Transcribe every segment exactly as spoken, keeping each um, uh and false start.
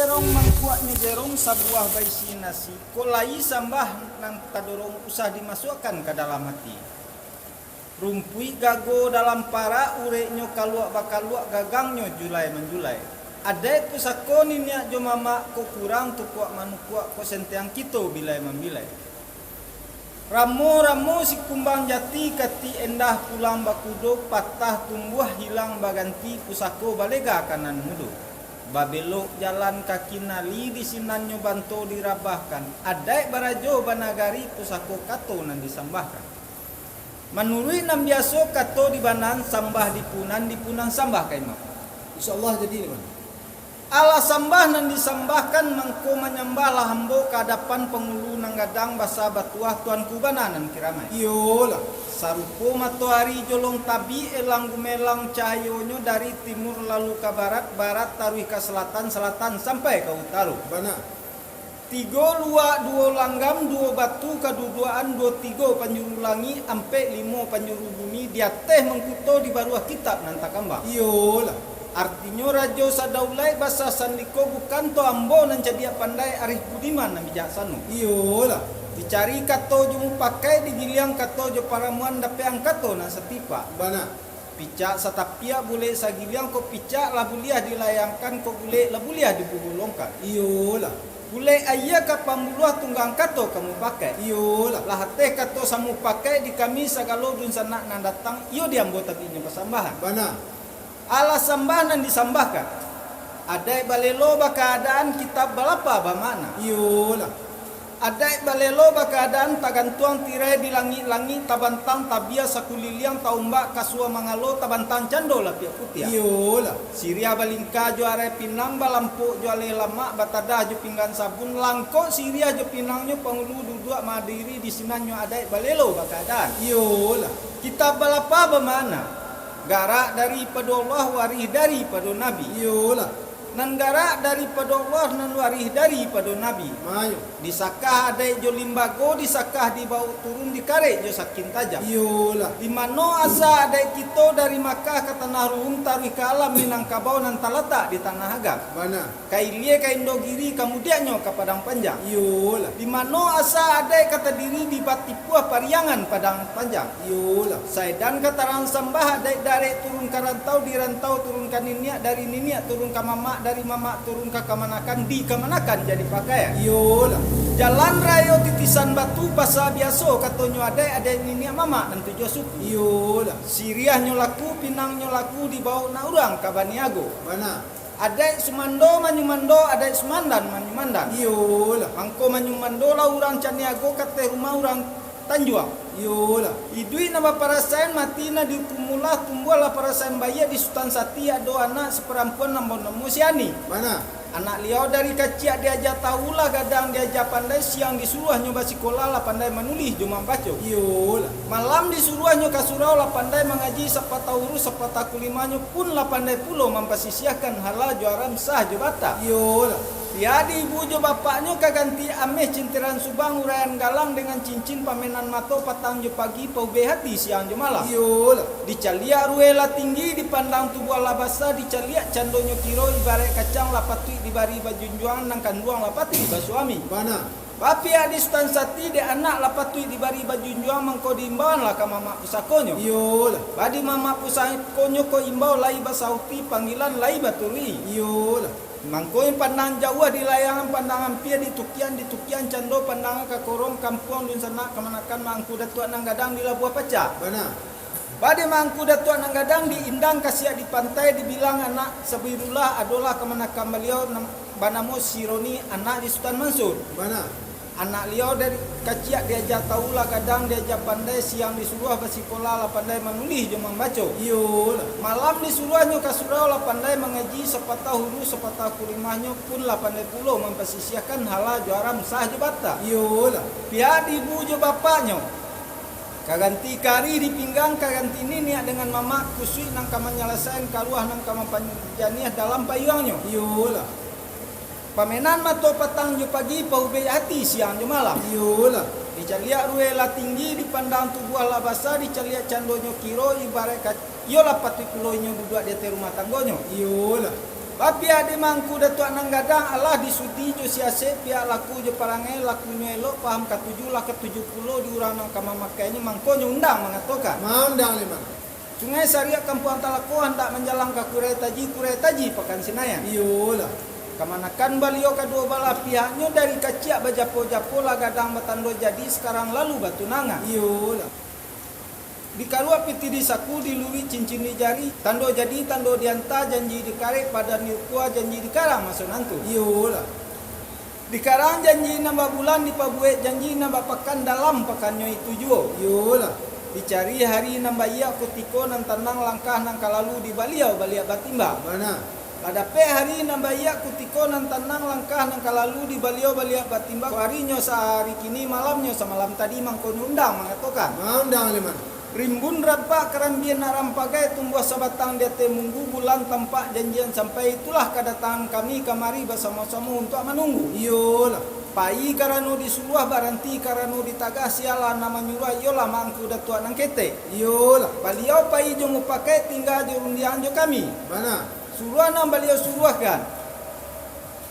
Jerong mangkuaknyo jerong sabuah baisi nasi, kok lai sambah nan tadorong usah dimasuakkan ka dalam ati. Rumpuik gago dalam parak, ureknyo kaluak bakaluak, gagangnyo julai manjulai. Adaik pusako niniak jo mamak, kok kurang tukuak manukuak, kok senteang kito bilai mambilai. Ramo-ramo si kumbang jati, katik endah pulang bakudo, patah tumbuah hilang baganti, pusako balega ka nan mudo. Babelok jalan ka kinali, di sinannyo banto dirabahkan, adaik barajo banagari, pusako kato nan disambahkan. Manuruik nan biaso, kato di banan, sambah di punan, di punan sambah ka imam. Insya Allah jadi ni, Bang. Alah sambah nan disambahkan, mangko manyambahlah ambo ka adapan pangulu nan gadang basa batuah, tuanku bana nan kiramaik. Iyolah. Sarupo matoari jolong tabik, elang gumelang cahayonyo dari timur lalu ka barat, barat taruih ka salatan, salatan sampai ka utaro. Bana. Tigo luak, duo langgam, duo batu kaduduakan, duo tigo panjuru langik, ampek limo panjuru bumi, di ateh mangkuto, di baruah kitab nan takambang. Iyolah. Artinyo, Rajo Sadaulaik basa sandiko, bukan to ambo nan cadiak pandai, arih budiman nan bijaksano. Iyolah. Dicari kato jo mupakaik, digiliang kato jo paramuan, dapek angkato nan satipak. Bana. Picak satapiak, bulek sagiliang, kok picak lah buliah dilayangkan, kok bulek lah buliah digulungkan. Iyolah. Bulek aia ka pambuluah, tunggang kato ka mupakaik. Iyolah. Lah ateh kato samupakaik, di kami sagalo dunsanak nan datang, iyo di ambo tabiknyo pasambahan. Bana. Alah sambah nan disambahkan. Adaik balelo bakaadaan, kitab balapa bamakna. Iyolah. Adaik balelo bakaadaan, tagantuang tirai di langik-langik, tabantang tabia sakuliliang, taumbak kasua mangalo, tabantang cando lapiak putiah. Iyolah. Siriah balingka jo arai pinang, balampok jo aleh lamak, batadah jo pinggan sabun, langkok siriah jo pinangnyo, pangulu duduak maadiri, di sinannyo adaik balelo bakaadaan. Iyolah. Kitab balapa bamakna, garak daripado Allah, warih daripado Nabi. Iyolah. Nan garak daripado Allah, nan warih daripado Nabi. Mayo. Disakah adaik jo limbago, disakah dibaok turun, dikarek jo sakin tajam. Iyolah. Di mano asa adaik kito, dari Makkah ka Tanah Ruhum, taruih ka alam Minangkabau nan talatak di Tanah Agam. Bana. Ka ilia ka Indogiri, kamudiannyo ka Padang Panjang. Iyolah. Di mano asa adaik ka tadiri, di Batipuah Pariangan Padang Panjang. Iyolah. Saedan ka tarang sambah, adaik darek turun ka rantau, di rantau turun ka niniak, dari niniak turun ka mamak, dari mamak turun ka kamanakan, di kamanakan jadi pakaian. Iyolah. Jalan rayo Titisan Batu, pasa biaso katonyo adaik, adaik niniak mamak nan tujuah suku. Iyolah. Siriahnyo laku, pinangnyo laku, dibaok nak urang ka Baniago. Bana. Adaik sumando manyumando, adaik sumandan manyumandan. Iyolah. Mangko manyumando lah urang Caniago, ka ateh rumah urang Tanjuang. Iyolah. Iduik nan baparasaian, mati nan diukum Allah, tumbuahlah parasaian baiak. Di Sutan Sati ado anak saparampuan, nan banamo si Ani. Bana. Anak liau dari kaciak diaja tawu, lah gadang diaja pandai, siang disuruahnyo basikolah, lah pandai manulis jo mambaco. Iyolah. Malam disuruahnyo ka surau, lah pandai mangaji, sapatah huruf, sapatah kulimahnyo pun lah pandai pulo mampasisiahkan halal jo haram, sah jo bata. Iyolah. Pihak di ibu jo bapaknyo ka ganti ameh, cintiran subang, uraian galang dengan cincin, pamenan mato patang jo pagi, paubek hati siang jo malam. Iyolah. Dicaliak rueh lah tinggi, dipandang tubuah lah basa, dicaliak candonyo kiro, ibaraik kacang lah patuik dibari bajunjuangan, nan kanduang lah patuik basuami. Bana. Bapihak di Sutan Sati, dek anak lah patuik dibari bajunjuang, mangko diimbauanlah ka mamak pusakonyo. Iyolah. Badi mamak pusakonyo ko imbau, lai basauti, panggilan lai baturuik. Iyolah. Mangko pandang jauah di layangan, pandang ampia di tukian, di tukian cando pandangan ka korong, kampuang dunsanak kamanakan, mangku datuak nan gadang di Labuah Pacah. Bana. Badi mangku datuak nan gadang di Indang, kasiak di pantai, dibilang anak Sabirullah, adolah kamanakan baliau, nam-, banamo si Roni, anak di Sutan Mansur. Bana. Anak liau dari kaciak diaja tawu lah gadang, diaja pandai, siang disuruah basikolah, lah pandai manulis jo mambaco. Iyolah. Malam disuruahnyo ka surau, lah pandai mangaji, sapatah huruf, sapatah kulimahnyo pun lah pandai pulo mampasisiahkan halal jo haram, sah jo bata. Iyolah. Pihak di ibu jo bapaknyo. Ka ganti kari di pinggang, ka ganti niniak dengan mamak, kusuik nan ka manyalasaian, karuah nan ka mampanjaniah dalam payuangnyo. Iyolah. Pamenan mato patang jo pagi, paubek hati siang jo malam. Iyolah. Dicaliak rueh lah tinggi, dipandang tubuah lah basa, dicaliak candonyo kiro, ibaraik ka-, iyolah patuik pulo inyo duduak di ateh rumah tanggonyo. Iyolah. Bapiak di Mangku Datuak Nan Gadang, alah disudi jo siasek, piak laku jo parangai, lakunyo elok, paham katuju, lah katuju pulo di urang nan ka mamakainyo, mangkonyo undang mangatokan. Maundang, Leman. Sungai Sariak Kampuang Talako, handak manjalang ka Kurai Taji, Kurai Taji Pakan Sinayan. Iyolah. Kamanakan baliau kaduo balah pihaknyo, dari kaciak bajapo-japo, lah gadang batando jadi, sakarang lalu batunangan. Iyolah. Dikaruak pitih di saku, diluruik cincin di jari, tando jadi, tando dianta, janji dikarek, padan diukua, janji dikarang maso nantu. Iyolah. Dikarang janji nan babulan, dipabuek janji nan bapakan, dalam pakannyo itu juo. Iyolah. Dicari hari nan baiak, kutiko nan tanang, langkah nan ka lalu, di baliau baliak batimbang. Bana. Lah dapek hari nan baiak, kutiko nan tanang, langkah nan ka lalu, di baliau baliak batimbang. Harinyo sahari kini, malamnyo samalam tadi, mangkonyo undang mangatokan. Maundang, Leman. Rimbun rampak, karambia nak rampagai, tumbuah sabatang di ateh munggu, bulan tampak janjian sampai, itulah kadatangan kami kamari basamo-samo untuak manunggu. Iyolah. Pai karano disuruah, baranti karano ditagah, sialah nan manyuruah, iyolah Mangku Datuak Nan Ketek. Iyolah. Baliau pai jo mupakaik, tingga jo rundiang jo kami. Bana. Suruah nan baliau suruahkan.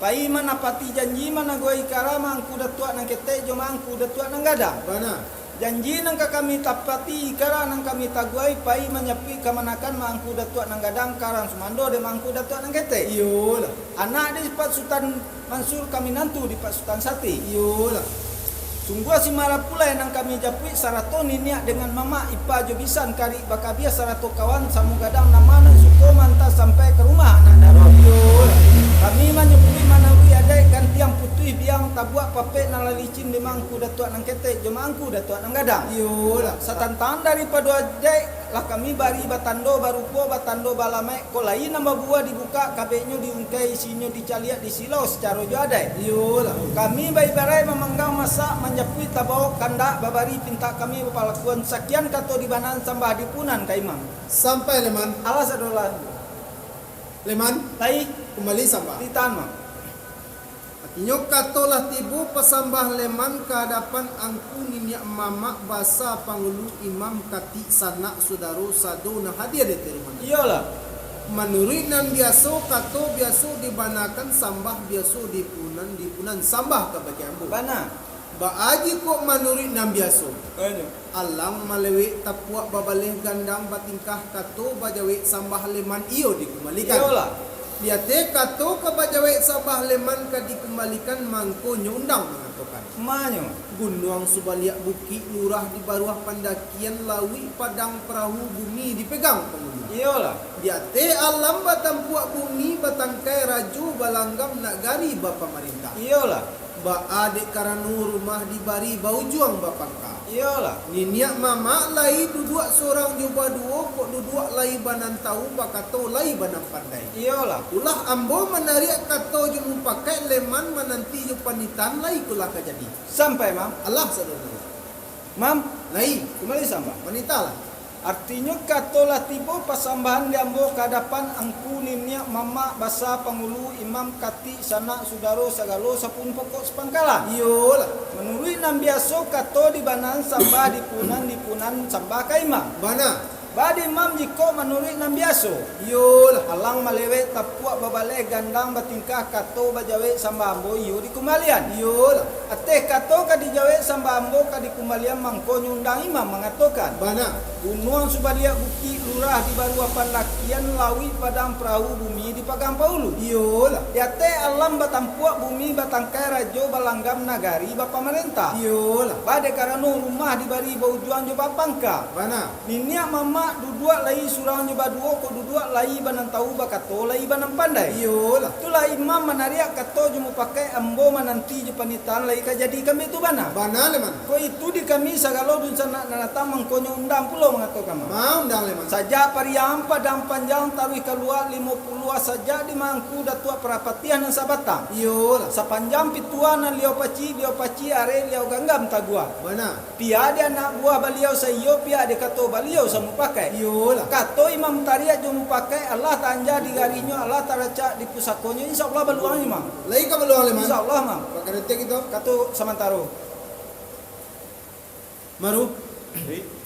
Pai manapati janji, managuah ikara, Mangku Datuak Nan Ketek jo Mangku Datuak Nan Gadang. Bana. Janji nan ka kami tapati, ikara nan kami taguahi, pai manjapuik kamanakan Mangku Datuak Nan Gadang, karang sumando dek Mangku Datuak Nan Ketek. Iyolah. Anak di Pak Sutan Mansur, ka minantu di Pak Sutan Sati. Iyolah. Sungguah si marapulai nan kami japuik, sarato niniak dengan mamak, ipa jo bisan, karib bakabiah, sarato kawan samo gadang, nan ma nan suko maanta sampai ka rumah anak daro. Iyolah. Kami manyapuik manaruih adaik, gantiang putuih biang, tabuak papek nan lah licin, di Mangku Datuak Nan Ketek jo Mangku Datuak Nan Gadang. Iyolah. Satantang daripado adaik, lah kami bari batando barupo, batando balamaik, kok lai nan babuah dibukak, kabeknyo diungkai, isinyo dicaliak, disilau sacaro jo adaik. Iyolah. Kami baibaraik mamanggang masak, manjapuik tabawok kandak, babari pintak kami bapalakuan, sakian kato di banan, sambah di punan ka imam. Sampai, Leman. Alah sadolah. Leman. Lai. Kumbali sambah. Ditahan, Mam. Artinyo, kato lah tibo pasambah Leman ka adapan angku niniak mamak, basa pangulu, imam, katik, sanak, sudaro, sado nan hadia di ateh rumah. Iyolah. Manuruik nan biaso, kato biaso dibanakan, sambah biaso di punan, di punan sambah kabake ambo. Bana. Baa jikok manuruik nan biaso? Alah malewek tapuak babaleh gandang batingkah, kato bajawek sambah Leman iyo dikumbalikan. Iyolah. Di ateh kato ka bajawek sambah Leman ka dikumbalikan, mangkonyo undang mangatokan. Manyo. Gunuang subaliak bukik, lurah di baruah pandakian, lauik padang parahu, bumi dipegang pangulu. Iyolah. Di ateh alam batampuak, bumi batangkai, rajo balanggam, nagari bapamarintah. Iyolah. Baa dek karano rumah dibari, baujuang bapangka. Iyolah. Niniak mamak lai duduak surang jo baduo, kok duduak lai ba nan tau, bakato lai ba nan pandai. Iyolah. Ulah ambo manariak kato jo mupakaik, Leman mananti jo panitahan, lai ko lah ka jadi. Sampai, Mam. Alah sadonyo. Mam. Lai. Kumbali sambah. Panitahlah. Artinyo, kato lah tibo pasambahan di ambo ka adapan angku niniak mamak, basa pangulu, imam, katik, sanak, sudaro, sagalo sapun pokok sapangkalan. Iyolah. Manuruik nan biaso, kato di banan sambah di punan, di punan sambah ka imam. Bana. Baa di imam jikok manuruik nan biaso. Iyolah. Alang malewek tapuak babaleh gandang batingkah, kato bajawek sambah ambo iyo dikumbalian. Iyolah. Ateh kato ka dijawek sambah ambo ka dikumbalian, mangkonyo undang imam mangatokan. Bana. Gunuang subaliak bukik, lurah di baruah pandakian, lauik padang parahu, bumi dipagang paulu. Iyolah. Di ateh alam batampuak, bumi batangkai, rajo balanggam, nagari bapamarentah. Iyolah. Baa dek karano rumah dibari baujuang jo bapangka. Bana. Niniak mamak duduak lai surang jo baduo, kok duduak lai ba nan tau, bakato lai ba nan pandai. Iyolah. Itulah imam manariak kato jo mupakaik, ambo mananti jo panitahan, lai ka jadi kami tu bana. Bana, Leman. Kok itu di kami sagalo dunsanak nan datang, mangkonyo undang pulo mangatokan, Mam. Ma undang, Leman. Sajak Pariaman Padang Panjang taruih ka Luak Limo Puluah, sajak di Mangku Datuak Parapatiah nan sabatang. Iyolah. Sapanjang pituah nan Liau Pacik, Liau Pacik Arek, Liau Ganggam Taguah. Bana. Pihak di anak buah baliau saiyo, pihak di kato baliau samupakaik. Iyolah. Kato imam tariak jo mupakaik, alah taanjah di garinyo, alah taracak di pusakonyo, insya Allah baluang, Imam. Lai ka baluang, Leman? Insya Allah, Mam. Bakaretek kito. Kato samantaro. Maruh. Hei.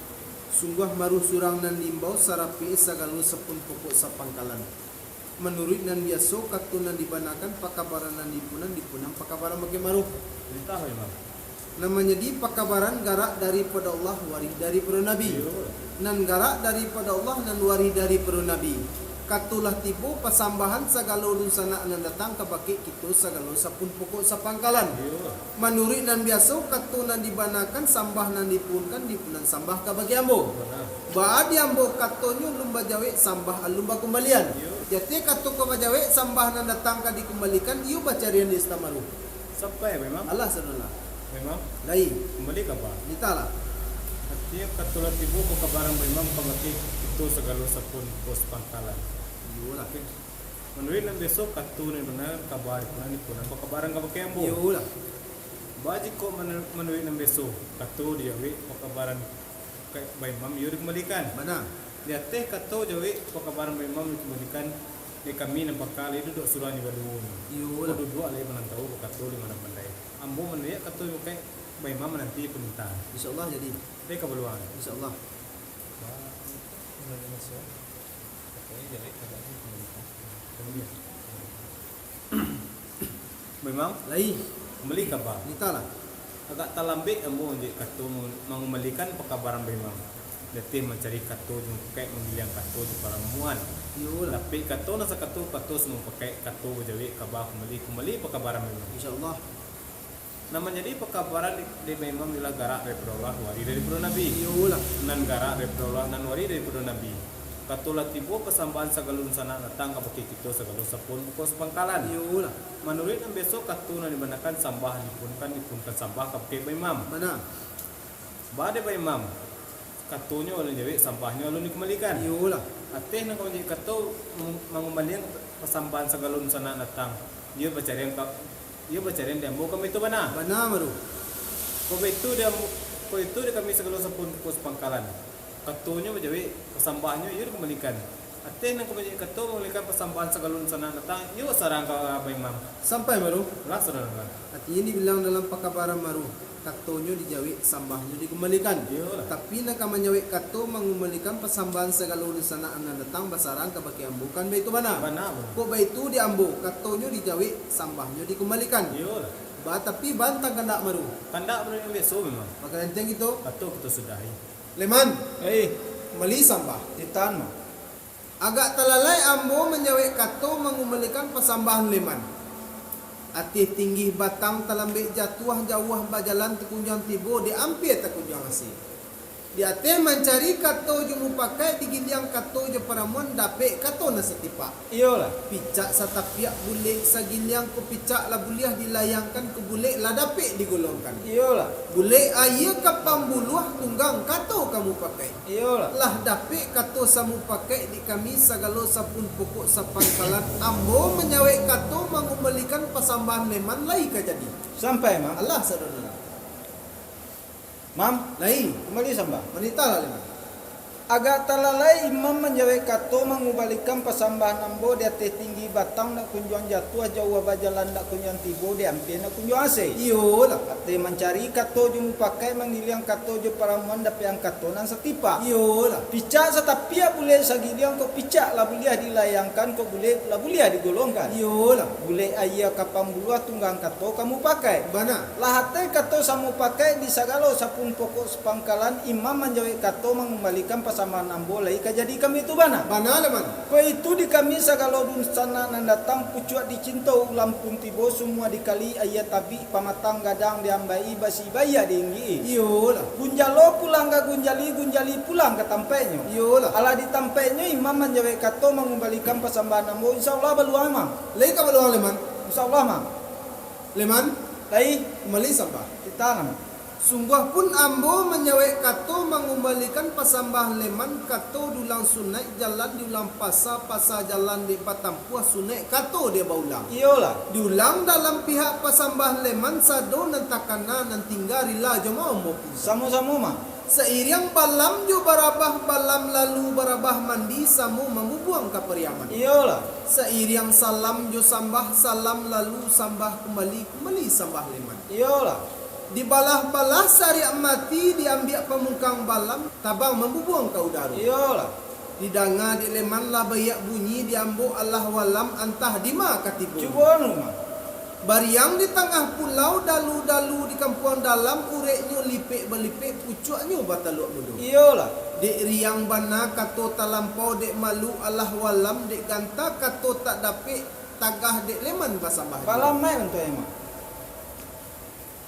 Sungguah maruh surang nan diimbau, sarapik sagalo sapun pokok sapangkalan. Manuruik nan biaso, kato nan dibanakan, pakabaran nan dipunan, dipunan pakabaran bakeh maruh. Perintah memang. Nan manjadi pakabaran garak daripado Allah, warih daripado Nabi. Iyo. Nan garak daripado Allah, nan warih daripado Nabi. Kato lah tibo, pasambahan sagalo dunsanak nan datang kabake kito sagalo sapun pokok sapangkalan. Iyo. Manuruik nan biaso, kato nan dibanakan, sambah nan dipuhunkan, dipunan sambah kabake ambo. Bana. Baa di ambo katonyo alun bajawek, sambah alun bakumbalian. Iyo. Jateh kato ka bajawek, sambah nan datang ka dikumbalikan, iyo bacarian di Sutan Maruh. Sampai memang. Alah, saudara. Memang. Lai. Kumbali ka ba. Nitahlah. Artinyo kato lah tibo, pakabaran ba imam kabake kito sagalo sapun pokok sapangkalan. Iyolah. Manuruik nan biaso, kato nan bana kaba dipunan, dipunan pakabaran kabake ambo. Iyolah. Baa jikok manu-, manuruik nan biaso, kato dijawek, pakabaran ka-, ba imam iyo dikumbalikan. Bana. Di ateh kato jawek, pakabaran ba imam dikumbalikan, dek kami nan paka lai duduak surang jo baduo ni. Iyolah. Ko duduak lai manantau bakato di nan pandai. Ambo manuruik kato jawek ba imam mananti parintah. Insyaallah jadi. Dek ka baluang. Insyaallah. Memang. Lai. Kumbali ka ba. Nitahlah. Agak talambek ambo manjawek kato, mangu-, mangumbalikan pakabaran ba imam. Jateh mancari kato jo mupakaik, manggiliang kato jo paramuan. Iyolah. Dapek kato nan sakato, kato samupakaik, kato bajawek ka ba, kumbali, kumbali pakabaran ba imam. Insyaallah. Nan manjadi pakabaran di, di ba imam iyolah garak daripado Allah, warih daripado Nabi. Iyolah. Nan garak daripado Allah, nan warih daripado Nabi. Kato lah tibo, pasambahan sagalo dunsanak datang kabake kito sagalo sapun pokok sapangkalan. Iyolah. Manuruik nan biaso, kato nan dibanakan, sambah dipuhunkan, dipuhunkan sambah kabake ba imam. Bana. Baa dek ba imam, katonyo alun dijawek, sambahnyo alun dikumbalikan. Iyolah. Ateh nan ka manjawek kato, mangum-, mangumbalian pasambahan sagalo dunsanak datang. Iyo bacarian ka, iyo bacarian di ambo ka baitu bana. Bana baru. Ko baitu di ambo, ko itu di kami sagalo sapun pokok sapangkalan. Katonyo bajawek, pasambahnyo iyo dikumbalikan. Ateh nan ka manjawek kato, mangumbalikan pasambahan sagalo dunsanak datang, iyo sarang ka ba imam. Sampai baru. Lah, saudara. Artinyo dibilang dalam pakabaran baru, katonyo dijawek, sambahnyo dikumbalikan. Iyolah. Tapi nan ka manjawek kato, mangumbalikan pasambahan sagalo dunsanak nan datang basarang kabake ambo, kan baitu bana? Bana, bana. Kok baitu di ambo, katonyo dijawek, sambahnyo dikumbalikan. Iyolah. Ba, tapi bantang kandak baru. Kandak baru nan biaso memang. Maka enteng kito. Kato kito sudahi. Leman. Eh, Kumbali sambah. Titan mah. Agak talalai ambo manjawek kato, mangumbalikan pasambahan Leman. Ateh tinggi batang, talambek jatuah, jauah bajalan, takunjuang tibo, dek ampia takunjuang ase. Di ateh mancari kato jo mupakaik, digiliang kato jo paramuan, dapek kato nan satipak. Iyolah. Picak satapiak, bulek sagiliang, ko picak lah buliah dilayangkan, ko bulek lah dapek digolongkan. Iyolah. Bulek aia ka pambuluah, tunggang kato ka mupakaik. Iyolah. Lah dapek kato samupakaik di kami, sagalo sapun pokok sapangkalan, ambo manjawek kato, mangumbalikan pasambahan Leman, lai ka jadi. Sampai, Mam. Alah, saudara. Mam, Lai. Kumbali sambah. Manitahlah, Leman. Agak talalai imam manjawek kato, mangumbalikan pasambahan ambo, di ateh tinggi batang, ndak kunjuang jatuah, jauah bajalan, ndak kunjuang tibo, di ampia ndak kunjuang ase. Iyolah. Ateh mancari kato jo mupakaik, manggiliang kato jo paramuan, dapekan kato nan satipak. Iyolah. Picak satapiak, bulek sagiliang, ko picak lah buliah dilayangkan, ko bulek lah buliah digolongkan. Iyolah. Bulek aia ka pambuluah, tunggang kato ka mupakaik. Bana. Lah ateh kato samupakaik, di sagalo sapun pokok sapangkalan, imam manjawek kato, mangumbalikan pasambahan ambo, lai ka jadi kami tu bana. Bana, Leman. Ko itu di kami sagalo dunsanak nan datang, pucuak dicinto ulam pun tibo, sumua dikali aia tabik, pamatang gadang diambai, basi baiak diinggik. Iyolah. Gunjalo pulang ka gunjali, gunjali pulang ka tampaiknyo. Iyolah. Alah di tampaiknyo, imam manjawek kato, mangumbalikan pasambahan ambo, insyaallah baluang, Mam. Lai ka baluang, Leman. Insyaallah, Mam. Leman. Lai. Kumbali sambah. Titan. Sungguah pun ambo manjawek kato, mangumbalikan pasambahan Leman, kato dulang sunaik, jalan diulang pasa, pasa jalan dek batampuah, sunaik kato dek baulang. Iyolah. Diulang dalam pihak pasambahan Leman, sado nan takana, nan tingga rila jo maombo pun. Samo-samo, Mam. Sairiang balam jo barabah, balam lalu barabah mandi, samo mambubuang ka Pariaman. Iyolah. Sairiang salam jo sambah, salam lalu sambah kumbali, kumbali sambah Leman. Iyolah. Dibalah-balah sariak mati, diambiak pamungkang balam, tabang mambubuang ka udaro. Iyolah. Didanga dek Leman lah baiak bunyi di ambo, alah walam antah dima ka tibo. Cubo anu mah. Bariang di tangah pulau, dalu-dalu di kampuang dalam, ureknyo lipek balipek, pucuaknyo bataluak mudo. Iyolah. Dek riang bana kato talampau, dek malu alah walam, dek ganta kato tak dapek, tagah dek Leman basambah. Balamai untuak emang.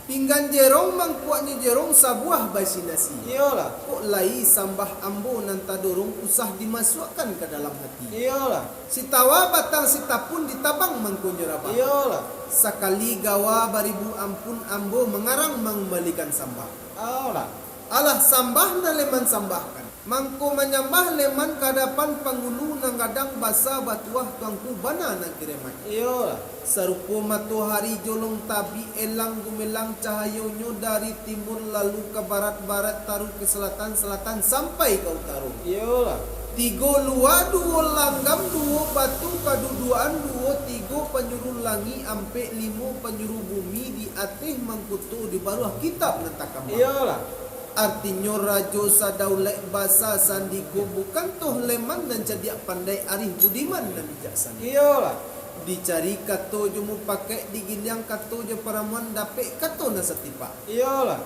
Pinggan jerong, mangkuaknyo jerong, sabuah baisi nasi. Iyolah. Kok lai sambah ambo nan tadorong, usah dimasuakkan ka dalam hati. Iyolah. Sitawa batang sitapun, ditabang mangkonyo rabah. Iyolah. Sakali gawa baribu ampun, ambo mangarang mangumbalikan sambah. Alah. Alah sambah nan Leman sambahkan. Mangko manyambah Leman ka hadapan pangulu nan gadang basa batuah, Tuanku bana nan kiremai. Iyolah. Sarupo matohari jolong tabik, elang gumelang cahayonyo dari timur lalu ka barat, barat taruih ka salatan, salatan sampai ka utaro. Iyolah. Tigo lua, duo langgam, duo batu kaduduaan, duo tigo panjuru langik, ampek limo panjuru bumi, di ateh mangkuto, di baruah kitab nan takambang. Iyolah. Artinyo, rajo sadaulaik basa sandiko, bukan toh Leman nan cadiak pandai, arih budiman nan bijaksano. Iyolah. Dicari kato jo mupakaik, digiliang kato jo paramuan, dapek kato nan satipak. Iyolah.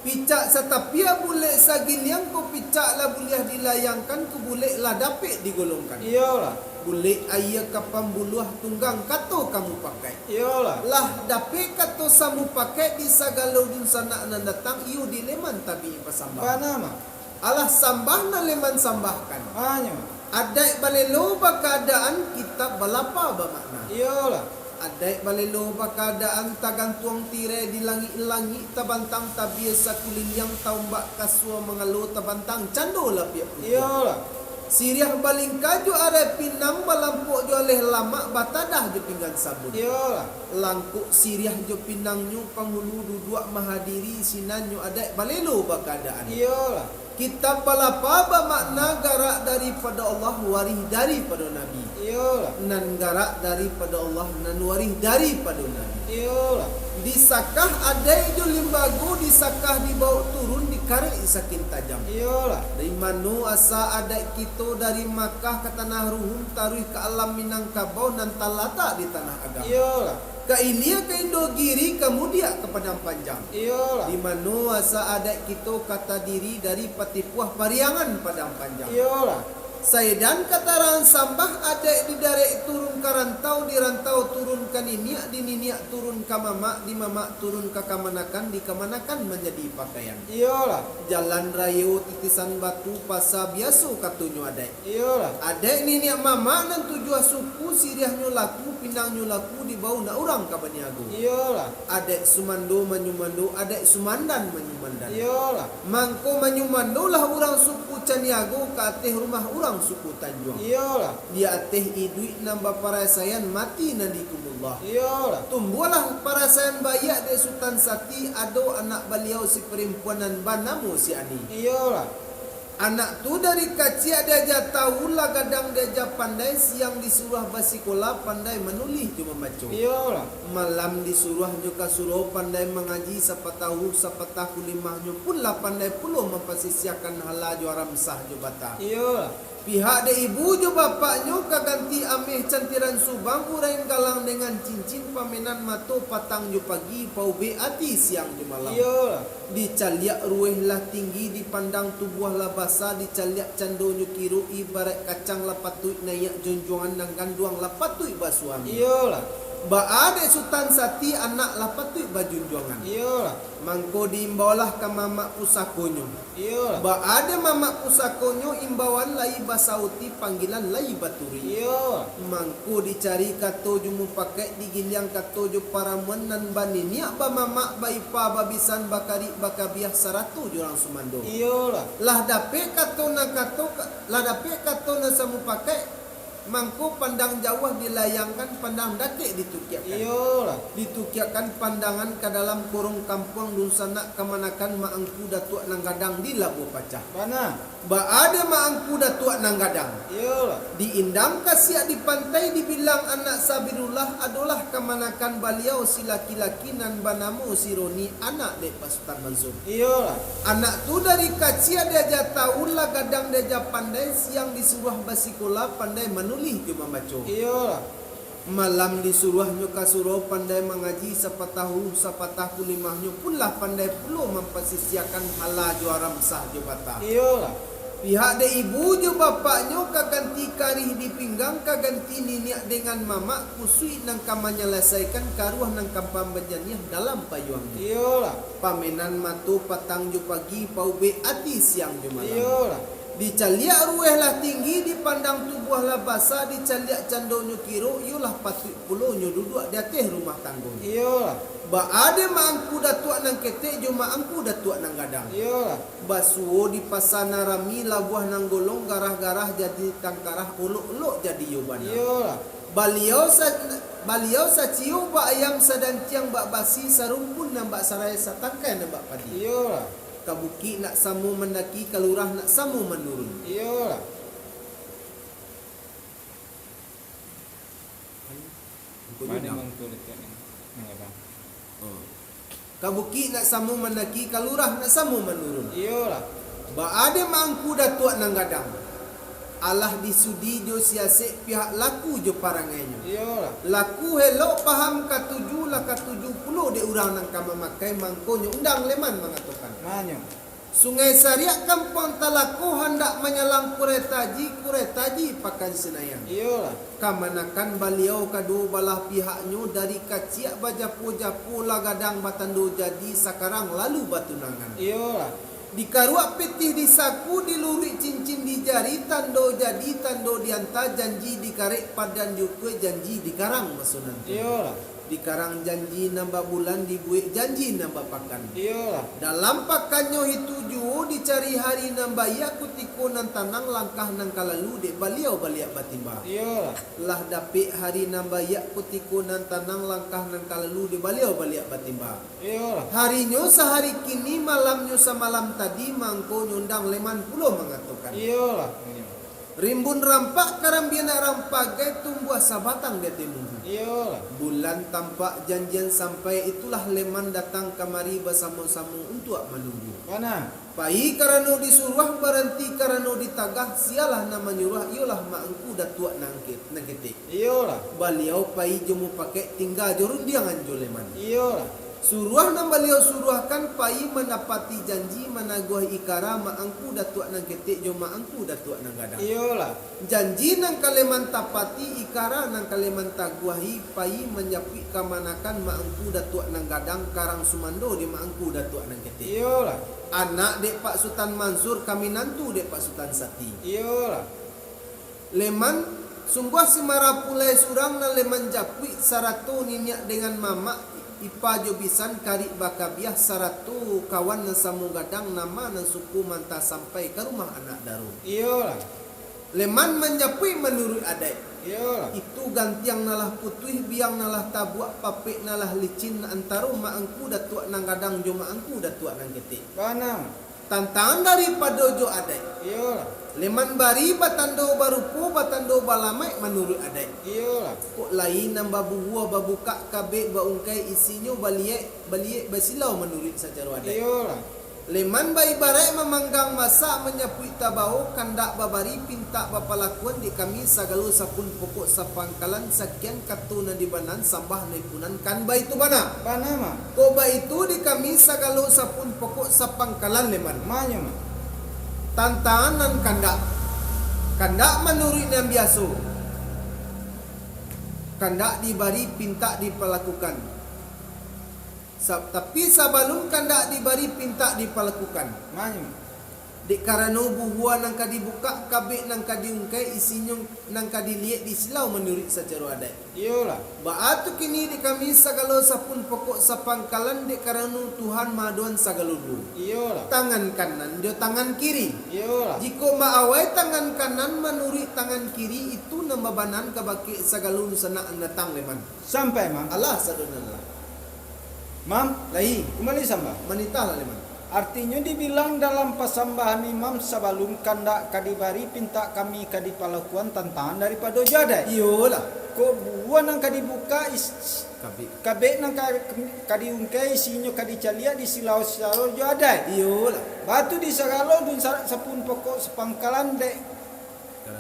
Picak satapiak, bulek sagiliang, ko picak lah buliah dilayangkan, ko bulek lah dapek digolongkan. Iyolah. Bulek aia ka pambuluah, tunggang kato ka mupakaik. Iyolah. Lah dapek kato samupakaik, di sagalo dunsanak nan datang, iyo di Leman tabik basambah. Bana mah. Alah sambah nan Leman sambahkan. Hanyo. Adaik balelo bakaadaan, kitab balapa bamakna. Iyolah. Adaik balelo bakaadaan, tagantuang tirai di langik-langik, tabantang tabia sakuliliang, taumbak kasua mangalo, tabantang cando lapiak putiah. Iyolah. Siriah balingka jo arai pinang, balampok jo aleh lamak, batadah jo pinggan sabun. Iyolah. Langkok siriah jo pinangnyo, panghulu duduak mahadiri, sinannyo adaik balelo bakaadaan. Iyolah. Kitab balapa bamakna, garak daripado Allah, warih daripado Nabi. Iyolah. Nan garak daripado Allah, nan warih daripado Nabi. Iyolah. Disakah adaik jo limbago, disakah dibawok turun, dikarek sakin tajam. Iyolah. Dari mano asa adaik kito, dari Makkah ka Tanah Ruhun, taruih ka alam Minangkabau nan talatak di Tanah Agam. Iyolah. Ka ilia ka Indogiri, ka mudiak ka Padang Panjang. Iyolah. Di mano asa adaik kito ka tadiri, dari Patipuah Pariangan Padang Panjang. Iyolah. Saedan katarangan sambah, adaik didarek turun ka rantau, di rantau turun ka niniak, di niniak turun ka mamak, di mamak turun ka kamanakan, di kamanakan manjadi pakaian. Iyolah. Jalan rayo titisan batu, pasa biaso katonyo adaik. Iyolah. Adaik niniak mamak nan tujuah suku, siriahnyo laku, pinangnyo laku, dibao nak urang ka baniago. Iyolah. Adaik sumando manyumando, adaik sumandan manyumandan. Iyolah. Mangko manyumandolah urang suku Caniago ka ateh rumah urang suku Tanjuang. Iyolah. Di ateh iduik nan baparasaian, mati nan dikumullah. Iyolah. Tumbuahlah parasaian baiak dek Sutan Sati, ado anak baliau si parimpuanan banamo si Ani. Iyolah. Anak tu dari kaciak diaja tahu, lah gadang diaja pandai, siang disuruah basikola, pandai manulih jo mambaco. Iyolah. Malam disuruah jo ka surau, pandai mangaji, sapatah huruf sapatah kulimahnyo pun lah pandai pulo mampasisiahkan halal jo haram, sah jo batal. Iyolah. Pihak dek ibu jo bapaknyo ka ganti ameh cantiran subang, urain galang dengan cincin, pamenan mato patang jo pagi, paubek ati siang jo malam. Iyolah. Dicaliak rueh lah tinggi, dipandang tubuah lah basa, dicaliak candonyo kiro ibarat kacang, lah patuik naiak junjuangan, nan ganduang lah patuik basuami. Iyolah. Baa dek Sutan Sati, anak lah patuik bajunjuangan. Iyolah. Mangko diimbaulah ka mamak pusakonyo. Iyolah. Baa dek mamak pusakonyo, imbauan lai basauti, panggilan lai baturi. Iyo. Mangko dicari kato jo mupakaik, digiliang kato jo paramuan, nan baniniak, bamamak, baipa, babisan, bakarik, bakabiah, sarato jo urang sumando. Iyolah. Lah dapek kato nan kato ka-, lah dapek kato nan samupakaik, Mangko pandang jauah dilayangkan, pandang dakek ditukiakkan. Iyolah. Ditukiakkan pandangan ka dalam korong kampuang dunsanak kamanakan Mak Angku Datuak Nan Gadang di Labuah Pacah. Bana. Baa dek Mak Angku Datuak Nan Gadang. Iyolah. Di Indang Kasiak di Pantai dibilang anak Sabirullah adolah kamanakan baliau si laki-laki nan banamo si Roni, anak dek Pak Sutan Mansur. Iyolah. Anak tu dari kaciak diaja tahu lah gadang diaja pandai, siang disuruah basikola pandai manulih jo mambaco. Iyolah. Malam disuruahnyo ka surau pandai mangaji, sapatah huruf sapatah kulimahnyo pun lah pandai pulo mampasisiakan halal jo haram, sah jo batah. Iyolah. Pihak dek ibu jo bapaknyo ka ganti karih di pinggang, ka ganti niniak dengan mamak, kusuik nan ka manyalasaikan, karuah nan ka pambanjaniah dalam payuangnyo. Iyolah. Pamenan mato patang jo pagi, paubek ati siang jo malam. Iyolah. Dicaliak ruweh lah tinggi, dipandang tubuah lah basa, dicaliak candonyo kiro, iyolah patuik pulo nyo duduak di ateh rumah tanggonyo. Iyolah. Baa dek Mak Angku Datuak Nan Ketek jo Mak Angku Datuak Nan Gadang. Iyolah. Basuo di pasa nan rami, labuah nan golong, garah-garah jadi tangkarah, olok-olok jadi iyo bana. Iyolah. Baliau sa-, baliau saciyo bak ayam, sadanciang bak basi, sarumpun nan bak sarai, satangkai nan bak padi. Iyolah. Ka bukik nak samo mandaki, ka lurah nak samo manurun. Iyolah. Angku Mana Jundang. Mangku Datuak Nan Gadang? Oh. Ka bukik nak samo mandaki, ka lurah nak samo manurun. Iyolah. Baa dek Mak Angku Datuak Nan Gadang. Alah disudi jo siasek pihak laku jo parangainyo. Iyolah. Laku elok paham katuju, lah katuju pulo dek urang nan ka mamakai, mangkonyo undang Leman mangatokan. Manyo. Sungai Sariak Kampuang Talako, handak manyalang Kurai Taji, Kurai Taji Pakan Sinayan. Iyolah. Kamanakan baliau kaduo balah pihaknyo dari kaciak bajapo-japo lah gadang batando jadi, sakarang lalu batunangan. Iyolah. Dikaruak pitih di saku, diluruik cincin di jari, tando jadi, tando dianta, janji dikarek padan jukue, janji dikarang maso nan tu. Iyolah. Dikarang janji nan babulan, dibuek janji nan bapakan. Iyolah. Dalam pakannyo itu juo dicari hari nan baiak, kutiko nan tanang langkah nan ka lalu, dek baliau baliak batimba. Iyolah. Lah dapek hari nan baiak, kutiko nan tanang langkah nan ka lalu, dek baliau baliak batimba. Iyolah. Harinyo sahari kini, malamnyo samalam tadi, mangko nyundang Leman pulo mangatokan. Iyolah. Rimbun rampak karambia nak rampagai, tumbuah sabatang di ateh munggu. Iyolah. Bulan tampak janjian sampai, itulah Leman datang kamari basamo-samo untuak manunggu. Bana. Pai karano disuruah, baranti karano ditagah, sialah nan manyuruah, iyolah Mak Angku Datuak Nan Ke-, Nan Ketek. Iyolah. Baliau pai jo mupakaik, tingga jo rundiangan jo Leman. Iyolah. Suruah nan baliau suruahkan, pai mandapati janji, managuah ikara Mak Angku Datuak Nan Ketek jo Mak Angku Datuak Nan Gadang. Iyolah. Janji nan ka Leman tapati, ikara nan ka Leman taguahi, pai manjapuik kamanakan Mak Angku Datuak Nan Gadang, karang sumando di Mak Angku Datuak Nan Ketek. Iyolah. Anak dek Pak Sutan Mansur, ka minantu dek Pak Sutan Sati. Iyolah. Leman, sungguah si marapulai surang nan Leman japuik, sarato niniak dengan mamak, ipa jo bisan, karik bakabiah, sarato kawan nan samo gadang, nama nan suko manta sampai ka rumah anak daro. Iyolah. Leman manjapuik manuruik adaik. Iyolah. Itu gantiang nan lah putuih, biang nan lah tabuak, papek nan lah licin, antaro Mak Angku Datuak Nan Gadang jo Mak Angku Datuak Nan Ketek. Bana. Tantangan daripado jo adaik. Iyolah. Leman bari batando barupo, batando balamaik manuruik adaik. Iyolah. Kok lai nan babuhua, babukak kabek, baungkai isinyo, baliek, baliek basilau manuruik sacaro adaik. Iyolah. Leman baibaraik mamanggang masak, manjapuik tabao, kandak babari pintak bapalakuan, dek kami sagalo sapun pokok sapangkalan, sakian kato nan dibanan, sambah nan dipunan, kan baitu bana. Bana, Mak. Kok baitu di kami sagalo sapun pokok sapangkalan, Leman. Manyo, Mak. Tantangan nan kandak. Kandak manuruik nan biaso. Kandak dibari, pintak dipalakukan. Sa-, tapi sabalum kandak dibari, pintak dipalakukan. Manyo, Mak. Dek karano buhua nan ka dibukak, kabek nan ka diungkai, isinyo nan ka diliek di silau manuruik sacaro adaik. Iyolah. Baa tu kini di kami sagalo sapun pokok sapangkalan, dek karano Tuhan maadoan sagalo duo. Iyolah. Tangan kanan jo tangan kiri. Iyolah. Jikok maawai tangan kanan manuruik tangan kiri, itu nan babanaan kabake sagalo dunsanak nan datang, Leman. Sampai, Mam. Alah, sadonyo lah. Mam, lai. Kumbali sambah. Manitahlah, Leman. Artinyo dibilang dalam pasambahan Imam sabalun kandak ka dibari pintak kami ka dipalakuan tantangan daripado jo adaik. Iyolah. Kok buah nan ka dibuka is-, Kabek. Kabek nan ka, ka diungkai isinyo ka dicaliak di silau sacaro jo adaik. Iyolah. Batu di sagalo dunsanak sapun pokok sapangkalan dek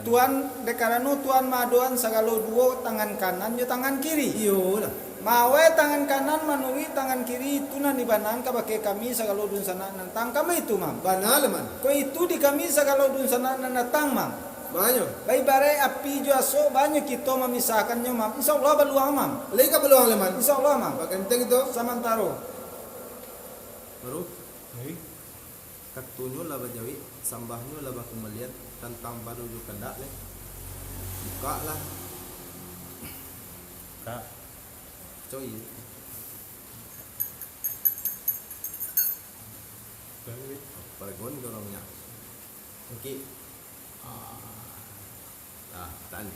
Tuan, dek karano Tuan maadoan sagalo duo tangan kanan jo tangan kiri. Iyolah. Maawai tangan kanan manuruik tangan kiri, itu nan dibanaan kabake kami sagalo dunsanak nan datang kami tu, Mam. Bana, Leman. Ko itu di kami sagalo dunsanak nan datang, Mam. Banyo. Baibaraik api jo asok, banyo kito mamisahkannyo, Mam. Insya Allah baluang, Mam. Lai ka baluang, Leman. Insya Allah, Mam. Bakanta kito. Samantaro. Baru. Hei. Katonyo lah bajawek, sambahnyo lah bakumbalian, tantang baro jo kandak lai. Bukaklah. Kak. Coy. Balik. Paragon dorongnya. Oke. Ah. Ah, tahan.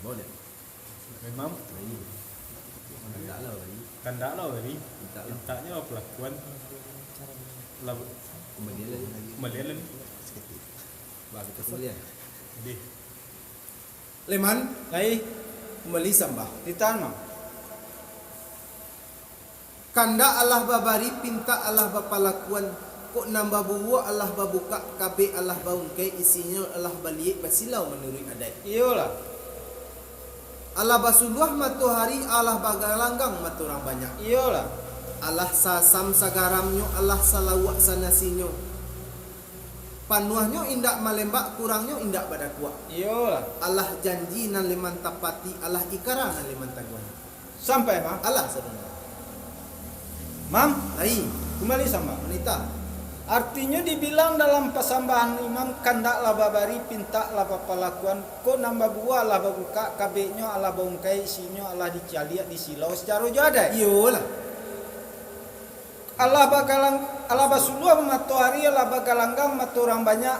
Boleh. Imam. Bari. Kandaklah bari. Kandaklah bari. Mintaklah. Mintaknyo palakuan. Lah. Kumbalian lah. Kumbalian lah. Bah, kita kumbalian. Deh. Leman. Lai. Kumbali sambah. Ditahan, Mam. Kandak alah babari, pintak alah bapalakuan, kok nan babuwok alah babukak, kabek alah baungkai, isinyo alah baliek basilau manuruik adaik. Iyolah. Alah basuluah matohari, alah bagalanggang mato urang banyak. Iyolah. Alah saasam sagaramnyo, alah salawak sanasinyo. Panuahnyo indak malembak, kurangnyo indak badakuak. Iyolah. Alah janji nan Leman tapati, alah ikara nan Leman taguahi. Sampai, Mam? Alah, sadonyo. Mam? Lai. Kumbali sambah. Manitah. Artinyo dibilang dalam pasambahan Imam, kandaklah babari, pintaklah bapalakuan, kok nan babuwok alah babukak, kabeknyo alah baungkai, isinyo alah dicaliak di silau sacaro jo adaik. Iyolah. Alah bagalang-, alah basuluah matoari, alah bagalanggang mato urang banyak,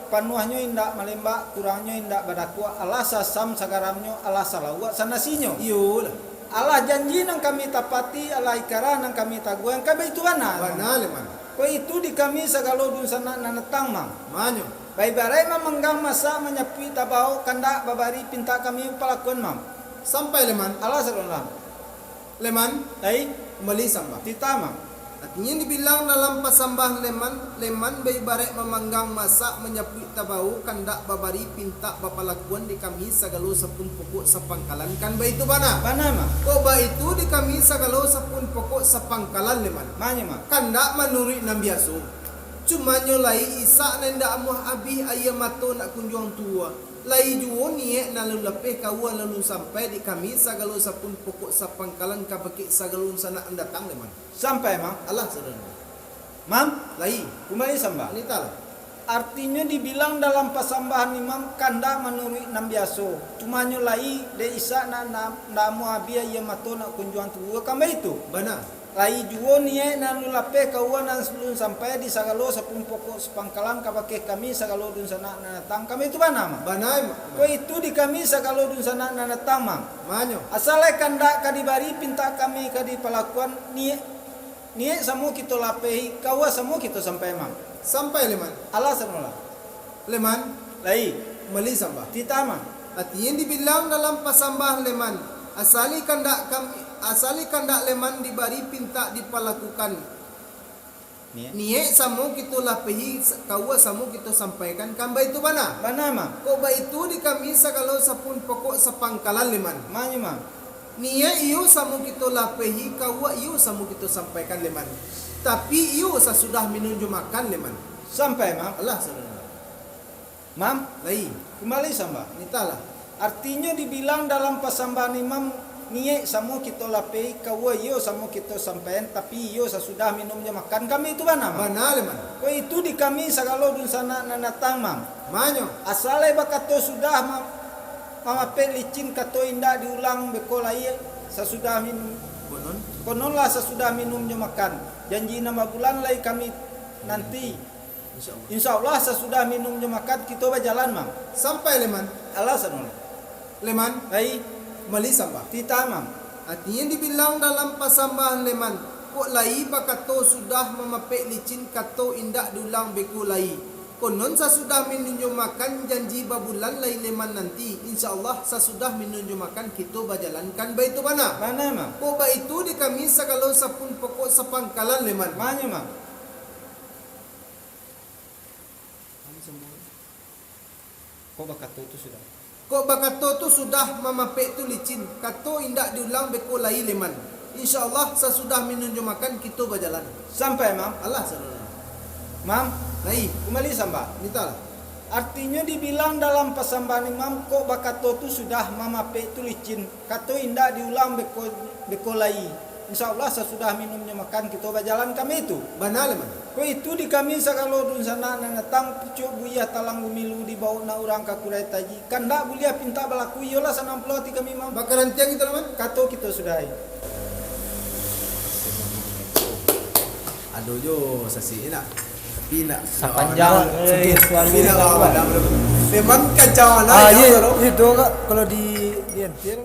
panuahnyo indak malembak, kurangnyo indak badakuak, alah saasam sagaramnyo, alah salawak sanasinyo. Iyolah. Alah janji nan kami tapati, alah ikara nan kami taguahi, kan baitu bana? Bana, Leman. Kok itu di kami sagalo dunsanak nan datang, Mam. Manyo. Baibaraik mamanggang masak, manyapuik tabao, kandak babari pintak kami palakuan, Mam. Sampai, Leman. Alah, sadonyo lah. Leman. Lai. Kumbali sambah. Titah, Mam. Artinyo dibilang dalam pasambahan Leman, Leman baibaraik mamanggang masak, manyapuik tabao, kandak babari pintak bapalakuan di kami sagalo sapun pokok sapangkalan, kan baitu bana? Bana, Mam. Kok baitu di kami sagalo sapun pokok sapangkalan, Leman. Manyo, Mam. Kandak manuruik nan biaso. Cumanyo lai isak nan indak amuah abih, aia mato nak kunjuang tuo. Lai juo niaik nan alun lapeh kaua nan alun sampai di kami sagalo sapun pokok sapangkalan kabake sagalo dunsanak nan datang, Leman. Sampai, Mam? Alah, sadonyo. Mam? Lai. Kumbali sambah. Manitahlah. Artinyo dibilang dalam pasambahan Imam kandak manuruik nan biaso. Cumanyo lai dek isak nan, nan, nan amuah abih, aia mato nak kunjuang tuo, kan baitu? Bana. Lai juo niaik nan alun lapeh kaua nan alun sampai di sagalo sapun pokok sapangkalan kabake kami sagalo dunsanak nan datang, kan baitu bana, Mam? Bana, Mam. Kok itu di kami sagalo dunsanak nan datang, Mam. Manyo. Asa lai kandak ka dibari, pintak kami ka dipalakuan, niaik, niaik samo kito lapehi, kaua samo kito sampai, Mam. Sampai, Leman. Alah, sadonyo lah. Leman. Lai. Kumbali sambah. Titah, Mam. Artinyo dibilang dalam pasambahan Leman, asa lai kandak kam-, asa lai kandak Leman dibari pintak dipalakukan. Niaik. Niaik samo kito lapehi, sa-, kaua samo kito sampaikan, kan baitu bana? Bana, Mam. Kok baitu di kami sagalo sapun pokok sapangkalan, Leman. Manyo, Mam. Niaik iyo samo kito lapehi, kaua iyo samo kito sampaikan, Leman. Tapi iyo sasudah minun jo makan, Leman. Sampai, Mam? Alah, sadonyo. Mam? Lai. Kumbali sambah. Manitahlah. Artinyo dibilang dalam pasambahan Imam, Niaik samo kito lapeh-i, kaua iyo samo kito sampaian, tapi iyo sasudah minum jo makan kami tu bana, Mam. Bana, Leman. Kok itu di kami sagalo dunsanak nan datang, Mam. Manyo? Asa lai bakato sudah ma-, mamapek licin, kato indak diulang beko lai sasudah minum. Konon? Kononlah sasudah minum jo makan. Janji nan babulan lai kami nanti. Insya Allah. Insya Allah, sasudah minum jo makan, kito bajalan, Mam. Sampai, Leman? Alah, Sanul. Leman? Ai. Mali sambah. Titah, Mam. Artinyo dibilang dalam pasambahan, Leman, kok lai bakato sudah mamapek licin, kato indak diulang beko lai. Konon sasudah minum jo makan, janji babulan lai, Leman, nanti. Insya Allah, sasudah minum jo makan, kito bajalan, kan baitu bana? Bana, Mam. Kok baitu di kami sagalo sapun pokok sapangkalan, Leman. Manyo, Mam. Kok bakato tu sudah? Kok bakato tu sudah, mamapek tu licin, kato indak diulang beko lai, Leman. Insya Allah, sasudah minum jo makan, kito bajalan. Sampai, Mam? Alah, Sanul. Mam? Lai. Kumbali sambah. Mintalah. Artinyo dibilang dalam pasambahan, Mam, kok bakato tu sudah, mamapek tu licin. Kato indak diulang beko, beko lai. Insya Allah, sasudah minum jo makan, kito bajalan kami tu. Bana, Leman. Kok itu di kami sagalo dunsanak nan datang, pucuak buiah talang gumilu, dibaok nak urang ka kurai taji. Kandak buliah pintak balaku, iyolah sanang pulo ati kami, Mam. Bakarantian kito, Leman. Kato kito sudahi. Ado jo sasik nak. Tapi nak, sapanjang, nak, eh, tapi nak, Leman kacau lah. Ah, ya, itu, Kak, kalau di, di entir,